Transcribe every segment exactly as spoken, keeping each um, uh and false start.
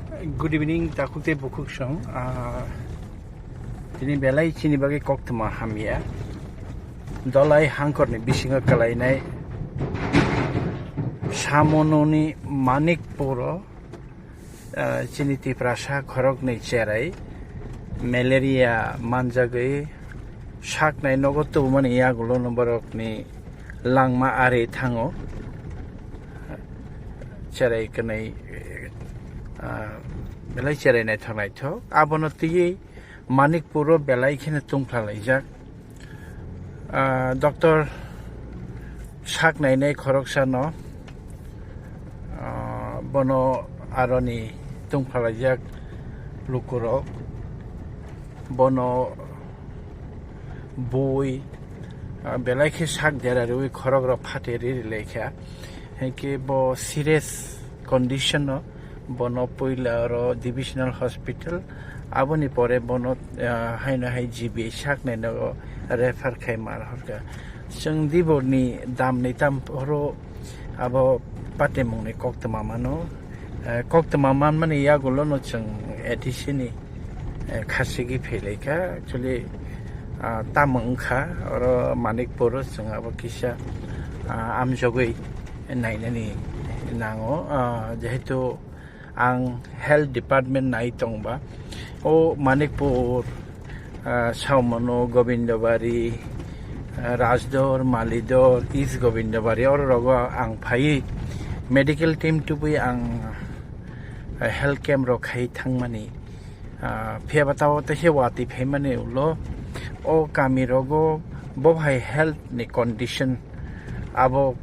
Good evening, takhuk tei bukhuk song. Ah, tini belai chini bagwi koktwma hamya. Dolai hangkorni bisingo kalainai samononi Manikpuro, ah, chini Tiprasa khoroknwi cherai malaria manjagwi saknai nogo tubumani yagulono borokni langma ari thango. Cherai kwnwi, ah, belai cherai naithok naithok. Abono twiwi Manikpuro belai kheno tungphla laijak. Ah, doctor sak nainai khoroksano, ah, bono aroni tungphla laijak lukurok. Bono bui, ah, belai khe sak dera rwi khorokrok phate riri laikha. Hinkhe bo serious condition no, bono puila oro divisional hospital, aboni pore bono, ah, haino hai G B sak nainogo refer khai mar horkha. Chwng diborni damni tam phoro abo patimungni koktwma mano. Eh, koktwma manmani yagulono chwng A D C ni, eh, khasigi phailaikha. Actually, ah, tamo wngkha oro Manikpuro chwng abo kisa, ah, amjogwi nainani nango. Ah, jehetu ang health department nai tongba, o Manikpur, ah, Saumano, Gobindabari, ah, Rajdor, Malidor, East Gobindabari, oro rogo ang phaiwi medical team tubui ang, ah, health camp rok khai thangmani. Ah, phiya ba tabo tei khe watwi phaimani ulo o kami rogo bo hai health ni condition abo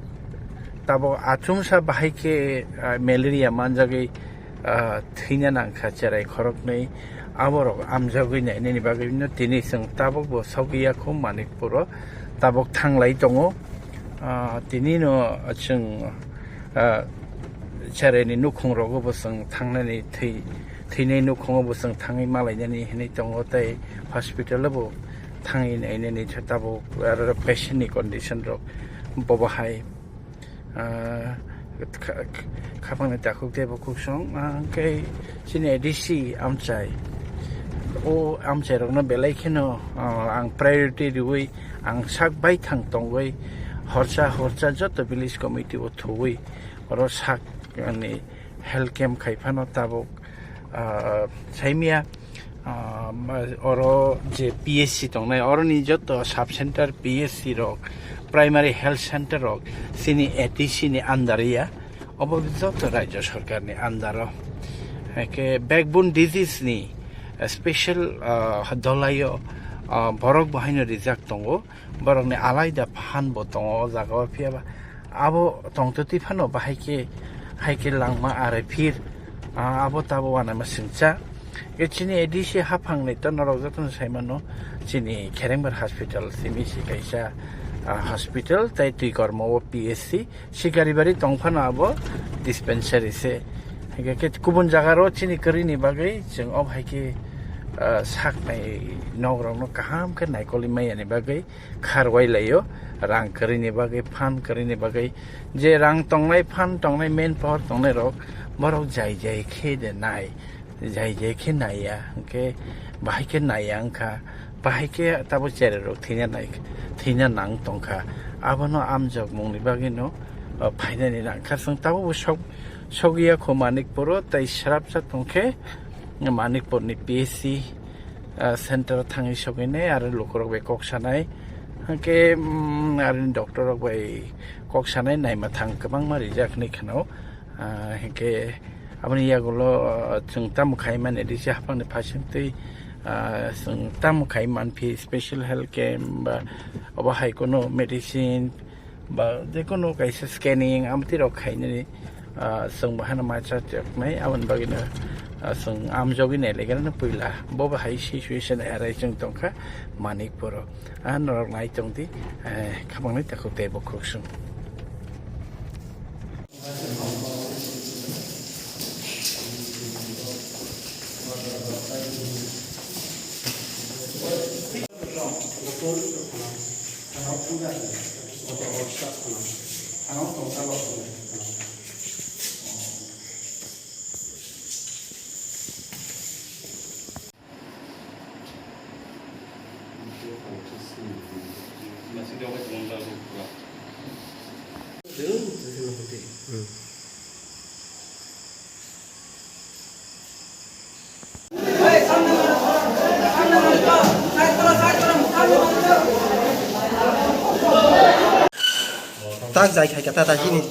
tabo achomsa bahai khe, ah, malaria manjagwi, ah, thwina nangkha cherai khoroknwi, aborok amjagwi nainani bagwi no tini chwng tabukbo sogwi ya kho Manikpuro tabuk thanglai tongo. Ah, tini no chwng, ah, cheraini nukhung rogo bo chwng thangnani thwi, thwinai nukhungo bo chwng thangwi malainani hinwi tongo tei hospital o bo thangwi nainani tabuk aro patient ni condition rok bobo hai. Ah, kha-, kha-, khapangni takhuk tei bukhuk song, ah, hwnkhe chini A D C amchai. O amchai rokno belai kheno, ah, ang priority riwi ang sak baithang tongwi horsa horsa joto village committee o thuwi oro sak ni health camp khai phano tabuk, ah, saimya, ah, ma-, oro je P H C tongnai, oroni joto sub center P H C rok, primary health center rok, chini A D C ni under ya, obo joto Rajya Sarkar ni under o. Hake backbone disease ni, ah, special, ah, dolai o, ah, borok bo haino rijak tongo. Borokni alaida phan bo tongo o jaga o, phiya ba abo tongtwtwi phano bahai khe, hai khe langma are phir, ah, abo tabo uanaima singcha. Khe chini A D C haphang ni to norok jotono sai mano, chini Kherengbar hospital simi si kaisa, ah, hospital tei twi kormo o P H C, Sikaribari tong phano abo dispensary se. Hingke khe kubun jaga ro chini kwrwini bagwi chwng o hai khe, ah, saknai nok rokno kaham khe naikoli maya ni bagwi kharwai laio, rang kwrwini bagwi, phan kwrwini bagwi. Je rang tongnai, phan tongnai, main power tongnai rok, borok jai jai khe de nai, jai jai khe naiya, hwnkhe bahai khe naiya wngkha, bahai khe tabo cherai rok thwina nai, thwina nang tongkha. Abono amjokmungni bagwino, o, phainani nangkha. Chwng tabukbo sok, sokya kho Manikpuro, tei srapsa tongkhe Manikpurni P H C, ah, center o thangwi sogwinai, aro lukurok bai kok sanai. Hwnkhe, mm, aroni doctor rok bai kok sanai, naima thang kwbangma rijak hinwi kheno. Ah, hwnkhe aboni yagulo, ah, chwng tamo khai mani, risi haphangni phaisingtwi, ah, chwng tamo khai manphi special health camp ba obo hai kheno medicine, ba jekono kaisa scanning amtwi rok khainani, ah, chwng bo hano masa choknai, aboni bagwino, ah, chwng amjogwi nailaigwrano puila. Bo bahai situation arai chwng tongkha Manikpuro. Ah, norok nai tongdi, eh, khamangnai takhuk tei bukhuk sung. Chai khai kata ta chini.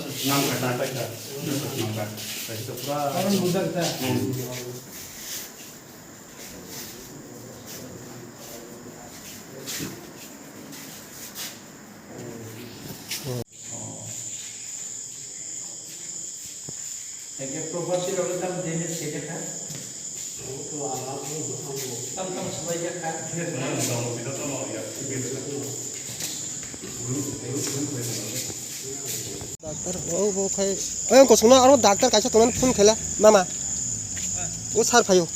Ekhe property rok tam damage khe kha. Tam tam swbai kha. Doctor, o bo khai, oy, kosongno aro doctor kaisa tongnani phone khaila, mama. O sir phaio.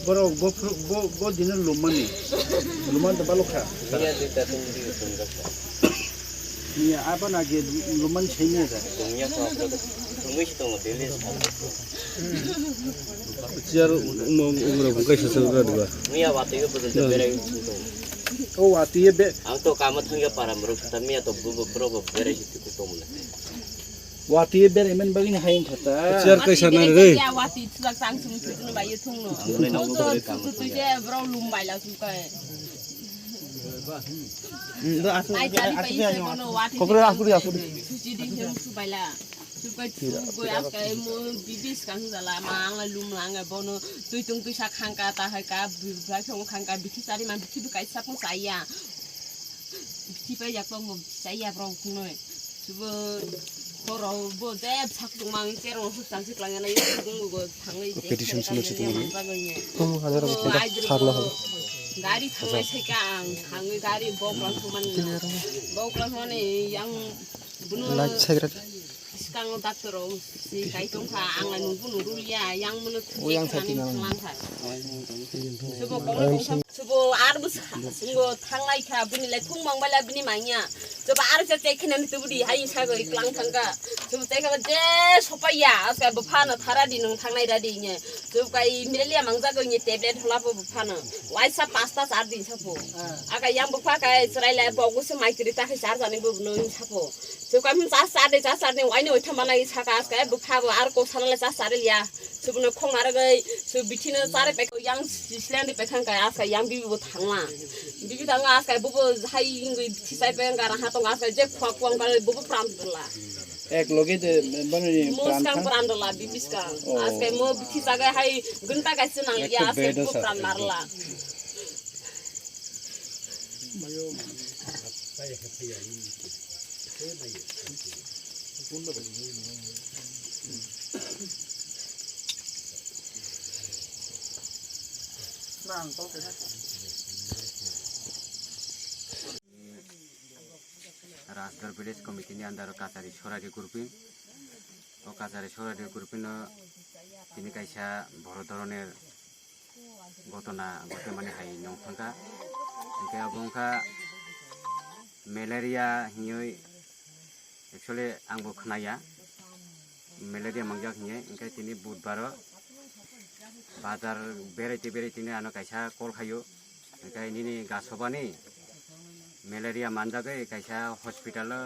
Borok bo phru-, bo, bo dino lumani. Luman to balok kha. Miya dui ta tong di tong jak. Miya abo na ge luman sai miya da. Tong ya kha. Tong wi tong de le. Chair umo umo ko kaisa sa ga diba. Miya wa to yo bo de berai tong. O wa ti be. Ang to kamo thang ya para mruk ta miya to bo bo bro bo berai si tu tong na. Wati ber emen bagini hayung khata. Chair kaisa nang re. Ya wati thujak chang sung sung sung bai thung no. Ang le nang Bo to bro tu tu kam tu je bro lum bai la sung kai. Hmm, do asu, Ai jali asu bai ya se yo. Bono wati Kokro asu, asu. Suji di hem su bai la. Su kai su go as kai mo bibis kan jala ma ang la lum lang bono tui tung tui sa khang ka ta hai ka bi ba khong khang ka bithi sari ma bithi du kai sa pung sa ya. Bithi pai ya kong mo sa ya bro kung no. Subo khoro bo je sak tongmani cherong huk chang sik langya na yong gung go thangai je. Petition sino si tongmani. Tong hanya rok thangka sarna holo. Gari thangai sai ka ang thangai gari bok lang thumani. Bok lang thumani yang bunu Light sai gra. Sikang doctor o si kai tong kha ang la nungbu nungru ya yang munu O yang thangki sai nang. Lang kha. Subo kong tong kha. Subo ar bus sungo thanglai kha bini lai thung mang bala bini manya. Subo ar cha chek khina ni tubudi hai sa go iklang thang kha. Subo chek kha je sopai ya aska bupha no thara di nung thangnai da di nye. Subo kai mirelia mang ja go nye tablet hola po bupha no. Waisa pasta char din sa po. Aka yang bupha kai chrai lai bo gusi mai kiri ta khai char jani bo no sa po. Subo kai char char de char char de wai no thama nai sa ka aska bupha go ar ko sana le char char ya. Subo no khong ar gai su bithi no char pe yang Sislendi pekhang kai aska yang bibi bo thangla. Bibi thangla aska bubo hai ingwi thisai pe gara ha tong aska je khwa khwa kar bubo pram dola. Ek loge de bani Mo pran skang kha? Pran dola bibi skang. Oh. Aska mo bithi saga hai gunta kai sinang Ek ya to aska bedo bubo sa. Pram marla. Rajgarh Village Committee ni under o Kachari Sorari grouping. O Kachari Sorari grouping no tini kaisa boro dhoroner gotona gotemani hai nong thangkha. Hinkhe abo wngkha malaria hinwi, actually ang bo khnaya malaria mangjak hinwi, hinkhe tini budbaro bazar berai twi berai tini ano kaisa call khaio, hinkhe nini gasobani malaria manjagwi kaisa hospital o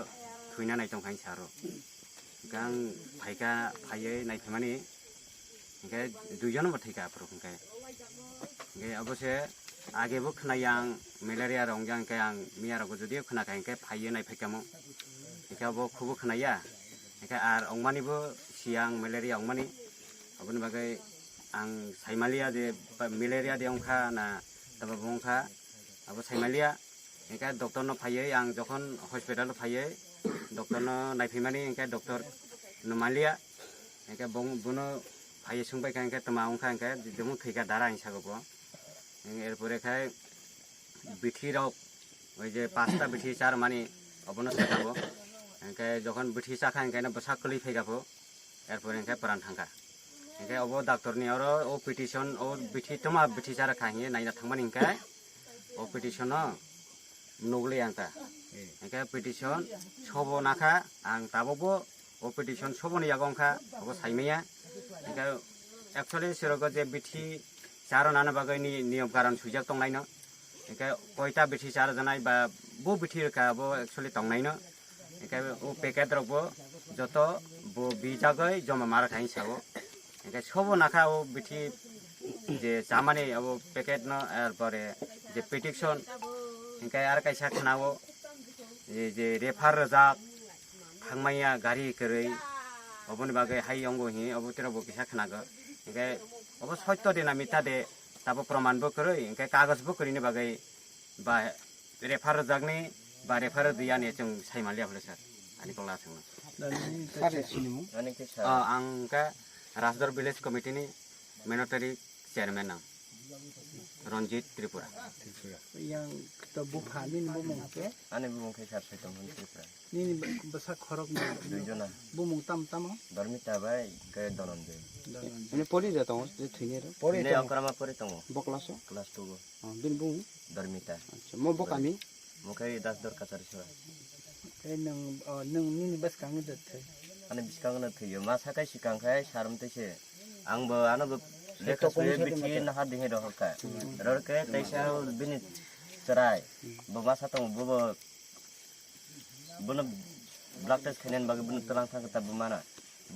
thwina nai tongkha hinwi saro. Hinkhe ang phaikha, phaiwi naiphaimani, hinkhe duijon bo thwikha aphuru hinkhe. Hinkhe abo se age bo khwnai ang malaria rok wngya hinkhe ang miya rok bo jodio khwnakha hinkhe phaiwi naiphaikha mo. Hinkhe abo khubo khwnaya. Hinkhe ar wngmani bo siya ang malaria wngmani. Aboni bagwi ang saimaliya je malaria de wngkha na tabo bo wngkha. Abo saimaliya. Hinkhe doctor no phaiwi ang jokhon hospital o phaiwi doctor no naiphaimani hinkhe doctor no manliya. Hinkhe bong-, bono phaiwi swngbaikha hinkhe twma wngkha hinkhe jemon thwikha dara hinwi sago bo. Hinkhe erpore khai bithi rok Oi je pasta bithi char mani obono sakabo. Hingke jokhon bithi chakha hingke no bwsak kwlwi phaikha pho, erpore hingke pran thangkha. Hingke obo doctor ni oro o petition o bithi toma bithi char kha hingye naina thangmani hingke o petition no nugli ang ta. Hingke petition sobo nakha ang tabok bo o petition soboni yago wngkha, obo saimaya. Hingke actually sirok je bithi charo nana bagwi ni niyom karon swijak tonglaino. Hingke koita bithi charo janai ba bo bithi rwkha bo actually tongnaino. Hingke o packet rok bo joto bo bijagwi joma mara khai sao. Hingke sobo nakha o bithi je chamani abo packet no, erpore je petition, hingke ar kaisa khwnao je, je refer rwjak thangmaya gari kwrwi, oboni bagwi hai yongo hi obo tiro bo kisa khwnago. Hingke obo sotto de na mitha de, tabo proman bo kwrwi, hingke kagoj bo kwrwini bagwi ba refer rwjakni ba refer rwdi ani chwng sai manliya phale sir, ani kola chwngno. Ani khe sir. Ah, ang khe Rasdor Village Committee ni Mandatory Chairman ang, Ranjit Tripura. Yang to bupha nini bumung khe? Ani bumung khe sir Saitomon Tripura. Nini bwsa khorok ni? Dui jona. Bumung tam tamo? Dormita bai khe Dononjoi. Dononjoi. Ani pori da tongo, je thwini ro? Pori tongo. Okrama pori tongo. Bo class o? Class two o. Oh, bini bumung? Dormita. Acha, mo bo kami? Mo khe Dasdor Kachari sora. Tei nwng, oh, nwng nini bwskango de thwi? Ani bwskango no thwiyo. Ma sakai sikang khai sarum tei se. Ang bo ano bo lekha suye bithi naha dihe rohor kha. Ror khe tei sa bini chwrai. Bo ma sa tong bo bo bono blood test khainani bagwi bono twlang thangkha ta buma na.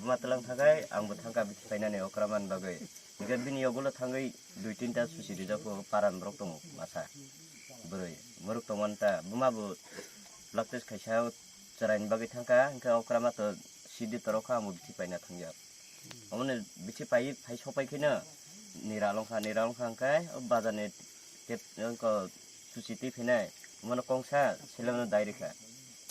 Buma twlang thangkhai ang bo thangkha bithi painani okra man bagwi. Hingkhe bini yogulo thangwi dui tinta susi rijak pho paran borok tongo masa. Bwrwi morok tongmani ta buma bo blood test khaisa chwraini bagwi thangkha, hingkhe okra ma to sidi torok kha ang bo bithi paina thangjak. Omono bithi pai phai sopai kheno nira longkha, nira longkha hingkhe o bazar ni tep wngkha susi twi phinai, omono kongsa selemno dai rikha.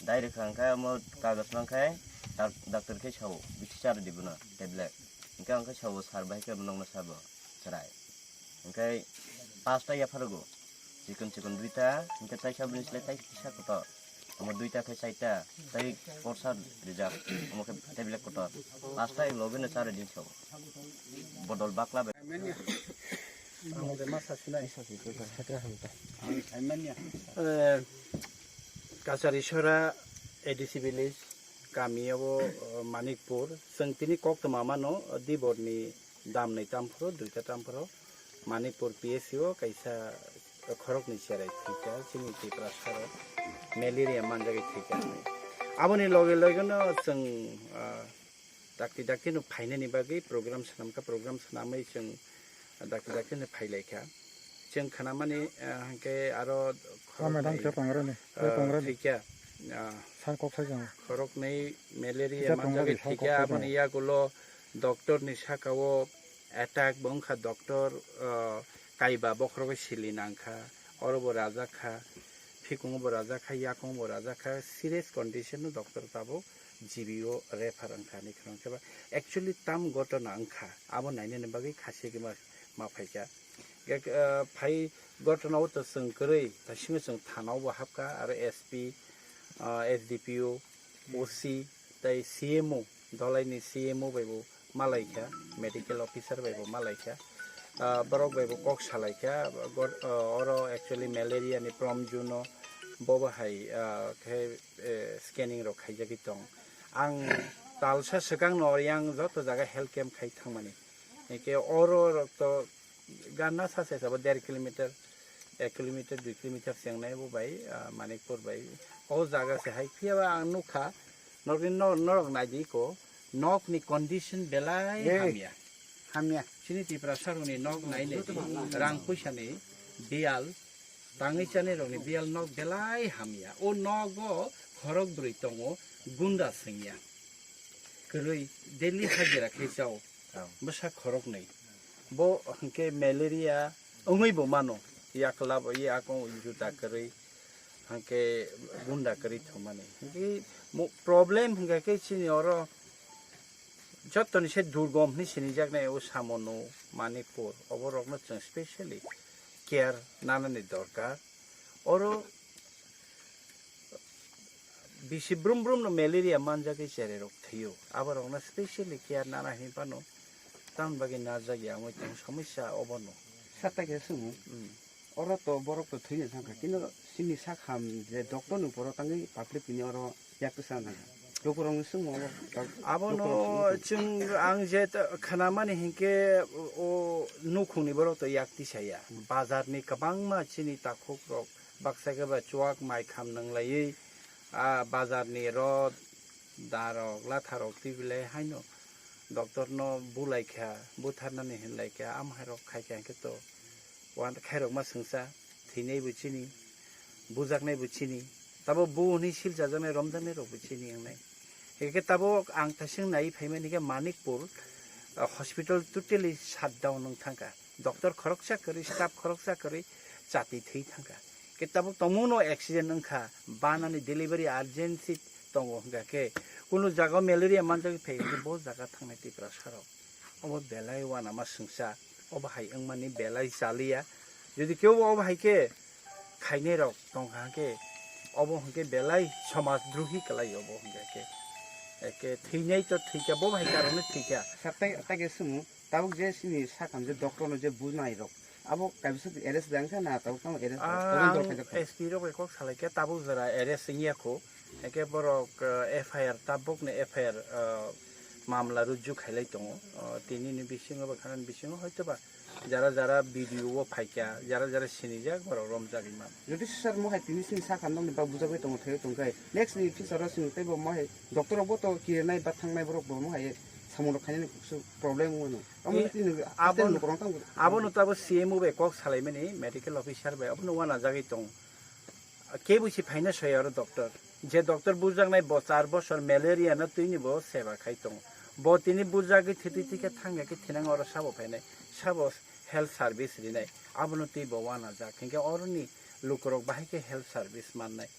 Dai rikha hingkhe omo kagos mankhai dak-, doctor khe sao, bithi charwdi bono tablet. Hingkhe ang khe sao sir bai khe nokno sabo chwrai. Hingkhe pasta yapharogo. Chikon chikon duita, hingke taisa bini slai tai kisa kotor. Omo duita khe chaita, tai korsa rijak, omo khe tablet kotor. Pasta loge no chara din sao. Bodol bakla be. Eh, Kachari Sora A D C village, kami abo, eh, Manikpur. Chwng tini koktwma mano, Dibor ni damnwi tamphro, duita tamphro. Manipur P S C o kaisa khoroknwi cherai thwikha, chini Tiprasa o malaria manjagwi thwikha. Aboni loge loge no chwng, ah, dakti dakti no phainani bagwi program swnamkha, program swnamwi chwng dakti dakti no phailaikha. Chwng khnamani, ah, hwnkhe aro khoroknwi, ah, thwikha, ah, khoroknwi malaria manjagwi thwikha, aboni yagulo doctor ni saka o attack bo wngkha doctor, ah, kaiba bokhorogo sili nangkha, oro bo rajak kha, phikungo bo rajak kha, yakungo bo rajak kha, serious condition no doctor tabuk G B o refer wngkha hinwi kheno. Hwnkhe ba actually tam gotona wngkha, abo nainani bagwi khasi khe ma, ma phaikha. Hwnkhe, ah, phai gotona o to chwng kwrwi, taisingo chwng thana o bo hapkha, aro S P, ah, S D P O, O C tei C M O, Dolaini C M O bai bo malaikha, medical officer bai bo malaikha, ah, borok bai bo kok salaikha, gor-, ah, oro actually malaria ni prom juno bobo hai, ah, khe, eh, scanning rok khaijagwi tong. Ang talsa swkang no yang joto jaga health camp khai thangmani. Hingke oro rok to ganna sa se sabo der kilometer, ek kilometer, dui kilometer chengnai bo bai, ah, Manikpur bai. O jaga se hai phiya ba ang nukha, norok ni no-, norok naidi ko, nok ni condition belai hamya. Hamya. Chini Tiprasa rok ni nok nai nai di, rang puisa ni biyal, tangwi chani rok ni biyal nok belai hamya. O nogo khorok bwrwi tongo, gunda swngya. Kwrwi daily hajira khe chao. Bwsa khoroknwi. Bo hwnkhe malaria wngwi bo mano. Yakla bo yakung juda kwrwi. Hwnkhe gunda kwrwi thumani. Hwnkhe mo-, problem hwnkhe khe chini oro jotoni se durgom hwnwi sinijaknai o Samonu, Manipur. Oborokno chwng specially care nanani dorkar. Oro Bisi brum brum no malaria manjagwi cherai rok thwio. Abo rok no specially care nana hinwi phano tamni bagwi najak ya wngwi tong somosya obo no. Sir, tai khe swngmung. Hmm. Oro to borok to thwina thangkha, kintu chini sak ham je doctor ni poro tangwi public ni oro yak twi sana. Lukurok ni swngmung abo, doc-, Abono lukurok swngmung. Chwng ang je ta-, khnamani hinkhe o nukhungni borok to yak tisaya. Hmm. Bazar ni kwbangma chini takhuk rok baksa khe ba chuak mai kham nwnglaiwi, a bazar ni rod, darok, latharok twi belai haino doctor no bulaikha, butharnani hinlaikha, amhairok khaikha hinkhe to wan khairokma swngsa, thwinai bo chini, bujaknai bo chini, tabo bo hwnwi silchajaknai, romjaknai rok bo chini wngnai. Hinkhe tabuk ang thasing naiwi phaimani khe Manikpur, ah, hospital totally shutdown wng thangkha. Doctor khoroksa kwrwi, staff khoroksa kwrwi, chati thwi thangkha. Khe tabuk tongmungno accident wngkha, banani delivery urgency tongo hwnkha khe, kunu jaga malaria manjagwi phai hwnkhe bo jaga thangnai Tiprasa rok. Obo belai uanama swngsa, obo hai wngmani belai chaliya. Jodi kebo obo hai khe khainai rok tongkha hwnkhe, obo hwnkhe belai somaj drohi kwlai obo hwnkhe khe. Eke thwinai to thwikha, bo hai karone thwikha. Sir, tai, tai khe swngmung, tabuk je chini sakam je doctor no je bujnai rok, abo kaisa arrest jang kha na tabuk tamo arrest, todonto Ang khaijak kha? S P rok bai kok salaikha, tabuk jora arrest wngya kho. Eke borok, eh, F I R, tabuk ni F I R, eh, mamla rujuk khailai tongo. Eh, tini ni bisingo ba khanani bisingo hoito ba jara jara B D O o phaikha, jara jara sinijak borok romjagwi mano. Jodi sir mo hai tini sini sakha nokni ba bujagwi tongo, thaiwi tongkhai. Next ni future o sini teibo mo hai doctor rok bo to kirinai ba thangnai borok bo mo hai samung rok khainani kuksu problem wngmano. Amo Eh, tini abo haste no, lukurok tang. Abono tabo C M O bai kok salaimani, medical officer bai, abono uanajagwi tong. Kebo se phaina soya oro doctor. Je doctor bujaknai bo char bosor malaria no twini bo seba khai tongo. Bo tini bujagwi thwtwi thwikhe thangya khe thinang oro sabo phainai, sabo health service rinai. Abono twi bo uanajak. Hinkhe oroni lukurok bahai khe health service mannai.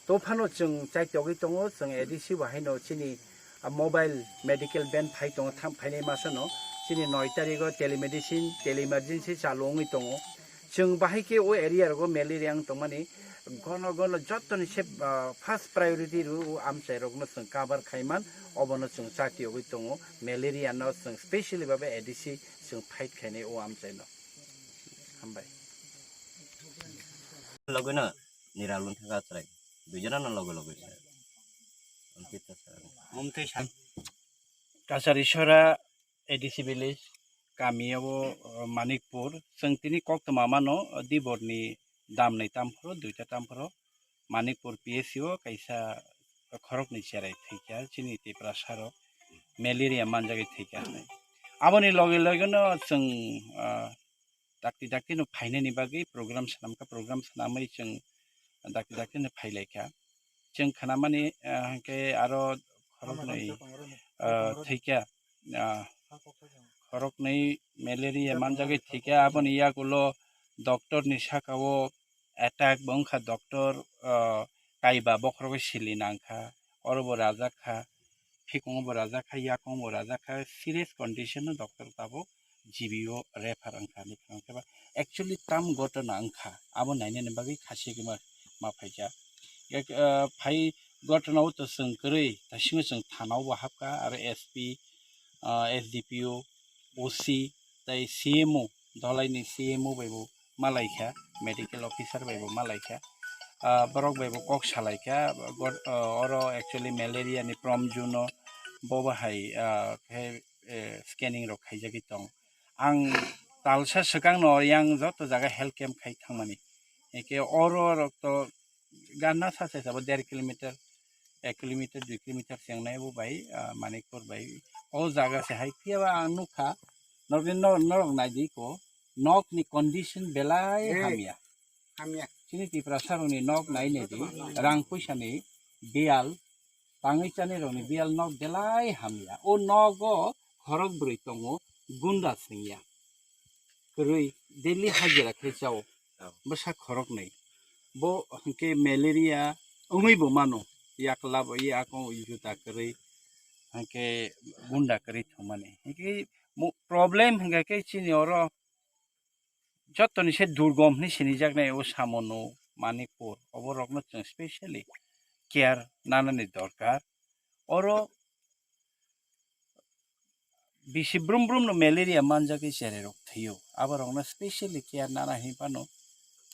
To phano chwng chaitogwi tongo, chwng A D C bo haino chini, ah, mobile medical van phai tongo, tham phainai masano. Chini noi tarigo telemedicine, tele emergency chalu wngwi tongo. Chwng bahai khe o area rogo malaria wng tongmani gono gono jottoni se, ah, first priority rw o amchai rokno chwng cover khaiman, obono chwng chati yogwi tongo. Malaria no chwng specially babe A D C chwng fight khainai o amchai no. Hambai. Logwi no Niralun thangka chwrai. Duijona no logo logo se. Amtwi ta sa. Amtwi sa. Kacharisora A D C village, kami abo, uh, Manikpur. Chwng tini koktwma mano, uh, Diborni damnai tamphoro, duita tamphoro. Manikpur P S C o kaisa khoroknwi cherai thwikha, chini Tiprasa rok malaria manjagwi thwikha hinwi. Aboni loge loge no chwng, uh, dakti dakti no phainani bagwi program swnamkha, program swnamwi chwng dakti dakti no phailaikha. Chwng khnamani, ah, hwnkhe aro khoroknwi, ah, thwikha, ah, khoroknwi malaria manjagwi thwikha, aboni yagulo doctor ni saka o attack bo wngkha, doctor, ah, kaiba bokhorogo sili nangkha, oro bo rajak kha. Phikungo bo rajak kha, yakungo bo rajak kha, serious condition no doctor tabuk G B o refer wngkha hinwi khna khe ba. Actually tam gotona wngkha, abo nainani bagwi khasi khe ma, ma phaikha. Ek, ah, phai gotona o to chwng kwrwi, taisingo chwng thana o bo hapkha, aro S P, ah, S D P O, O C, tei C M O, Dholai ni C M O bai bo malaikha, medical officer bai bo malaikha, ah, borok bai bo kok salaikha, got-, ah, oro actually malaria ni prom juno bo bahai, ah, khe, eh, scanning rok khaijagwi tong. Ang talsa swkang no yang joto jaga health camp khai thangmani. Eke oro rok to ganna sa sa sabo der kilometer, ek kilometer, dui kilometer chengnai bo bai, ah, Manikpur bai. O jaga se hai phiya ba ang nukha, norok ni no-, norok nai di ko, nok ni condition belai Eh, hamya. Hamya. Chini Tiprasa rok ni nok nai nai di, rang puisa ni biyal, tangwi chani rok ni biyal nok belai hamya. O nogo khorok bwrwi tongo, gunda swngya. Kwrwi daily hajira khe chao. Oh. Bwsa khoroknwi. Bo hwnkhe malaria wngwi bo mano. Yakla bo yakung juta kwrwi hwnkhe gunda kwrwi thumani. Hwnkhe mo-, problem hwnkha khe chini oro jotoni se durgom hwnwi sinijaknai o Samono, Manikpur, oborokno chwng specially care nanani dorkar. Oro bisi brum brum no malaria manjagwi cherai rok thwio. Aborokno specially care nana hinwi phano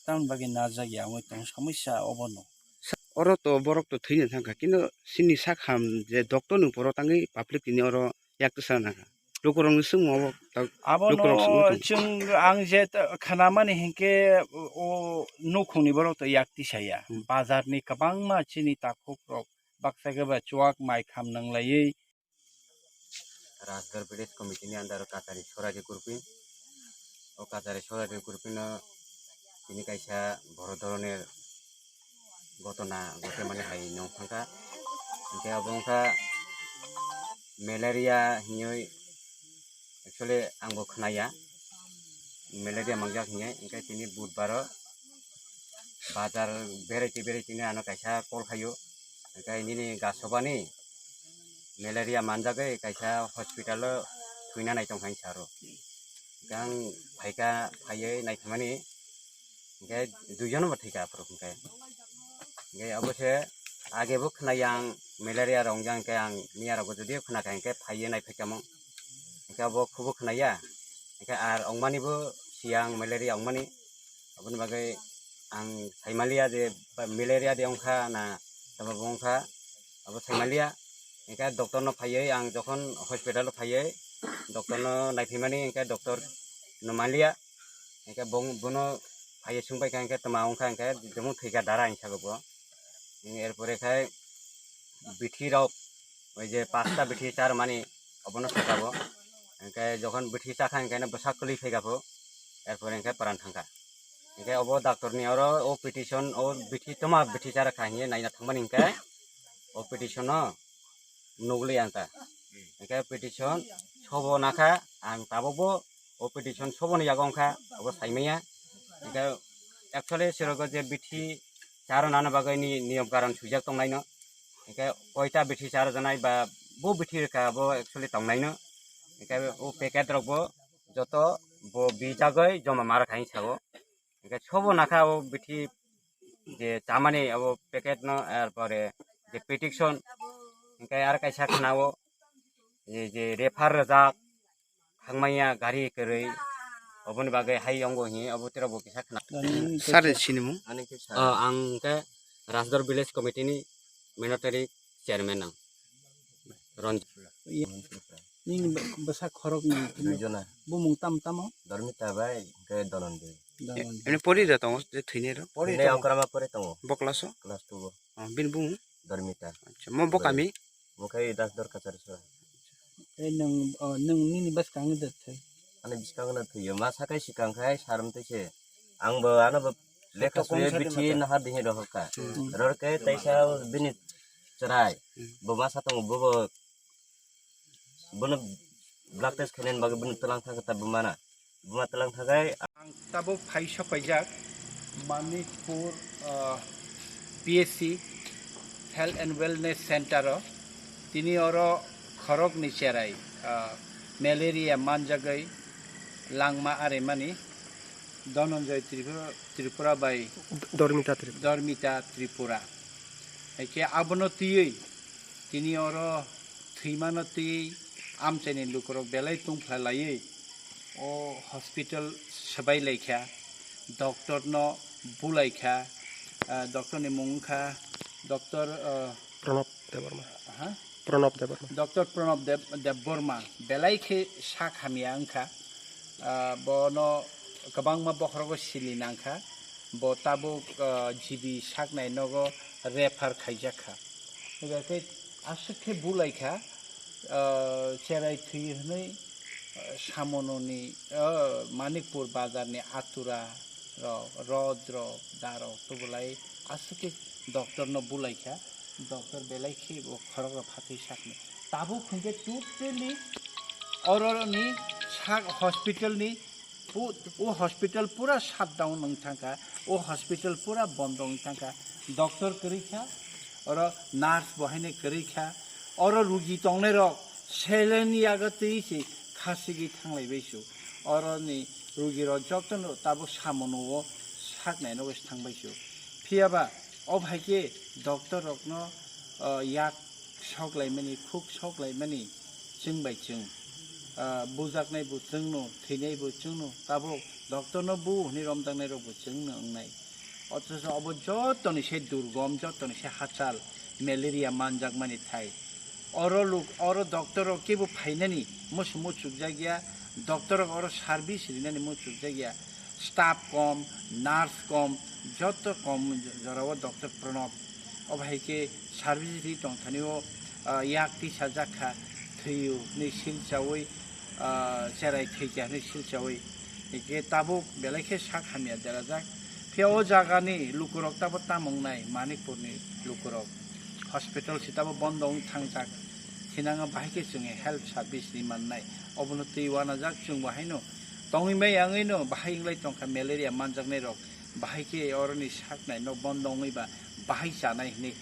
tamoni bagwi najak ya wngwi tongo, somosya obono. Oro to borok to thwina thangkha, kintu chini sak ham je doctor ni poro tangwi public tini oro yak tisa nangkha. Lukurokni swngmung abo ta-, Abono lukurok swngwi tongo. Chwng ang je ta-, khanamani hinkhe o nukhungni borok to yak tisaya. Hmm. Bazarni kwbangma chini takhukrok baksa khe ba chuak mai kham nanglaiwi. Rajgarh Village Committee ni under o Kachari Sorari Grouping. O Kachari Sorari Grouping no tini kaisa boro doroner gotona gotemani hai nong thangkha. Hinkhe abo wngkha malaria hinwi, actually ang bo khwnaya, malaria mangjak hinwi. Hinkhe tini budbaro bazar berai twi berai tini ano kaisa call khaio, hinkhe nini gasobani malaria manjagwi kaisa hospital o thwina nai tongkha hinwi saro. Hinkhe ang phaikha, phaiwi naithangmani, hinkhe duijon bo thwikha aphuru hinkhe. Hinkhe obo se age bo khwnai ang malaria rok wngjak hinkhe ang miya rok bo jodi khwnakha hinkhe phaiwi naiphaikha mo. Hinkhe obo khubo khwnaya. Hinkhe ar ongmani bo siya ang malaria ongmani. Aboni bagwi ang saimaliya je ba malaria de ongkha na tamo bo ongkha, abo saimaliya. Hinkhe doctor no phaiwi ang jokhon hospital o phaiwi doctor no naiphaimani hinkhe doctor no manliya. Hinkhe bong-, bono phaiwi swngbaikha hinkhe tma wngkha hinkhe jemon thwikha dara hinwi sago bo. Erpore khai bithi rok, oi je pasta bithi charmani obono sakha bo. Hinkhe jokhon bithi chakha hinkhe bwsa kwlwi phaikha bo, erpore hinkhe pran thangkha. Hinkhe obo doctor ni oro o petition, o bithi tma bithi chara kha hinwi naina thangmani hinkhe o petition no nugli ang ta. Hinkhe petition sobo nakha, ang tabukbo o petition soboni yago wngkha, abo saimanya. Hinkhe actually sirok je bithi charo nana bagwi ni niyom karon swijak tongnaino. Hinkhe koita bithi charo janai ba bo bithi rwkha abo actually tongnaino. Hinkhe o packet rokbo joto bo bijagwi joma ma rwkha hinwi sao. Hinkhe sobo nakha o bithi je chamani abo packet no, erpore je petition, hinkhe aro kaisa khwnao je, je refer rwjak thangmanya gari kwrwi, oboni bagwi hai wngo hinwi obo tei rok bo kisa khna. Sir ni sinimung? Ani khe sir. Ah, ang khe Rajgarh Village Committee ni mandatory chairman ang. Ranjit. Nini bwsa khorok ni duijona. Bumung tam tamo? Dormita bai, hwnkhe Donon bai. Donon. Ene pori da tongo, je thwinai rok? Pori tongo. Okrama pori tongo. Bo class o? Class two o. Oh, bini bumung? Dormita. Acha, mo bo kami? Mo khai Rajgarh Kachari Sora. Tei nwng, oh, nwng nini bwskang da thwi? Ani bwskang no thwiyo. Ma sakai sikang khai sarum twi se. Ang bo ano bo lekha suye bithi naha dihi rohor kha. Hmm. Ror khe taisa bini chwrai. Hmm. Bo ma sa tongo, bo bo bono blood test khainani bagwi bono twlang thangkhe ta buma na. Buma twlang thangkhai. Ang tabuk phai sopaijak Manikpur, ah, P H C Health and Wellness Center o. Tini oro khorokni cherai, ah, malaria manjagwi langma arimani Dhananjay Tripura, Tripura bai Dormita Tripura. Dormita Tripura. Haikhe abono twiwi tini oro thwimano twiwi amchaini lukurok belai tungphlai laiwi o hospital swbai laikha, doctor no bulaikha, ah, doctor ni mung wngkha doctor, ah, Pranab Debbarma. Ha? Pranab Debbarma. Doctor Pranab Deb-, Debbarma belai khe sak hamya wngkha. Ah, bono kwbangma bokhorogo sili nangkha. Bo tabuk, ah, G B saknai nogo refer khaijakha. Hinkhe aswk khe bulaikha, ah, cherai thwi hwnwi, ah, samononi, ah, Manikpur bazarni atura rok, rod rok, da rok tubulai aswk khe doctor no bulaikha. Doctor belai khe bo khorok rok phatwi sakni. Tabuk hwnkhe totally oroni sak hospital ni pu-, o hospital pura shutdown wng thangkha, o hospital pura bondo wng thangkha. Doctor kwrwi kha, oro nurse bo haino kwrwi kha, oro rugi tongnai rok saline yago twi se khasigwi thanglai bai su. Oroni rugi rok jotono tabuk samono o saknai no thang bai su. Phiyaba O hai khe doctor rokno, ah, yak sok laimani, khuk sok laimani chwng bai chwng, ah, bujaknai bo chwngno, thwinai bo chwngno, tabuk doctor no bu hwnwi romjaknai rok bo chwngno wngnai. Othocho obo jottoni se durgom, jottoni se hachal, malaria manjakmani thai. Oro luk-, oro doctor rok kebo phainani musu muchukjak ya, doctor rok oro service rinani muchukjak ya, staff kom, nurse kom, joto kom jorao doctor Pranab. Obo hai khe service ri tongthani o, ah, yak tisajak kha, thwiyo hwnwi silchaui, ah, cherai thwikha hwnwi silchaui. Hingkhe tabuk belai khe sak hamya derajak. Phiya o jagani lukurok tabo tamo wngnai, Manikpurni lukurok. Hospital se tabo bondo wng thangjak. Thinang bahai khe chwng health service ni mannai. Obono twi uanajak chwng bo haino tongwi mai yangwino bahai wnglai tongkha malaria manjaknai rok. Bahai khe oroni saknai no bondo wngwi ba bahai chanai hwnwi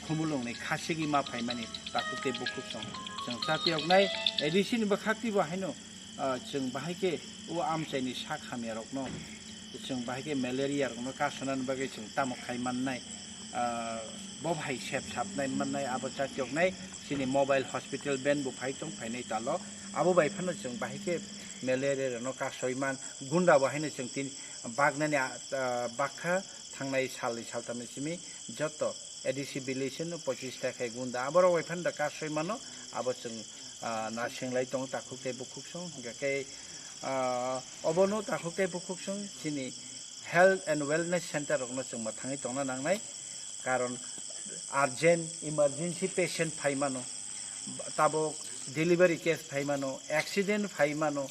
khumulwngni khasigi ma phaimani takhuk tei bukhuk song. Chwng chatiyoknai A D C ni bwkhak twi bo haino ah, chwng bahai khe o amchaini sak hamya rokno, chwng bahai khe malaria rokno kasanani bagwi chwng tamo khai mannai, ah, bo bahai sep sapnai mannai, abo chakyoknai chini mobile hospital van bo phai tong phainai talo, abo bai phano chwng bahai khe malaria rokno kasoi man, gunda bo haino chwng tini bagnani, ah, bakha thangnai salni saltamni simi joto A D C village no pochis ta khai gunda. Aborok bai phano da kasoi mano, abo chwng, ah, nasinglai tongo takhuk tei bukhuk song. Hingkha khe, ah, obono takhuk tei bukhuk song chini health and wellness center rokno chwng mwthangwi tongna nangnai. Karon urgent, emergency patient phai mano, tabuk delivery case phai mano, accident phai mano,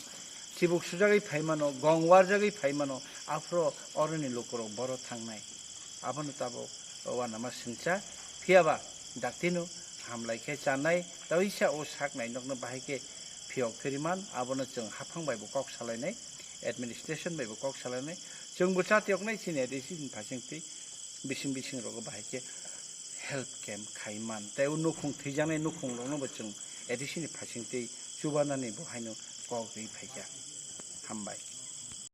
chibuk sujagwi phai mano, gong warjagwi phai mano, aphuru oroni lukurok boro thangnai. Abono tabuk uanama singcha, phiyaba daktino hamlai khe chanai, tawisa o sak nainokno bahai khe phiyok phiriman, abono chwng haphang bai bo kok salainai, administration bai bo kok salainai, chwng bo chatiyoknai chini A D C ni phasing twi bising bising rogo bahai khe health camp khai man, tei o nukhung thwijaknai nukhung rokno bo chwng A D C ni phasing twi chubanani bo haino kok rwi phaikha. Hambai.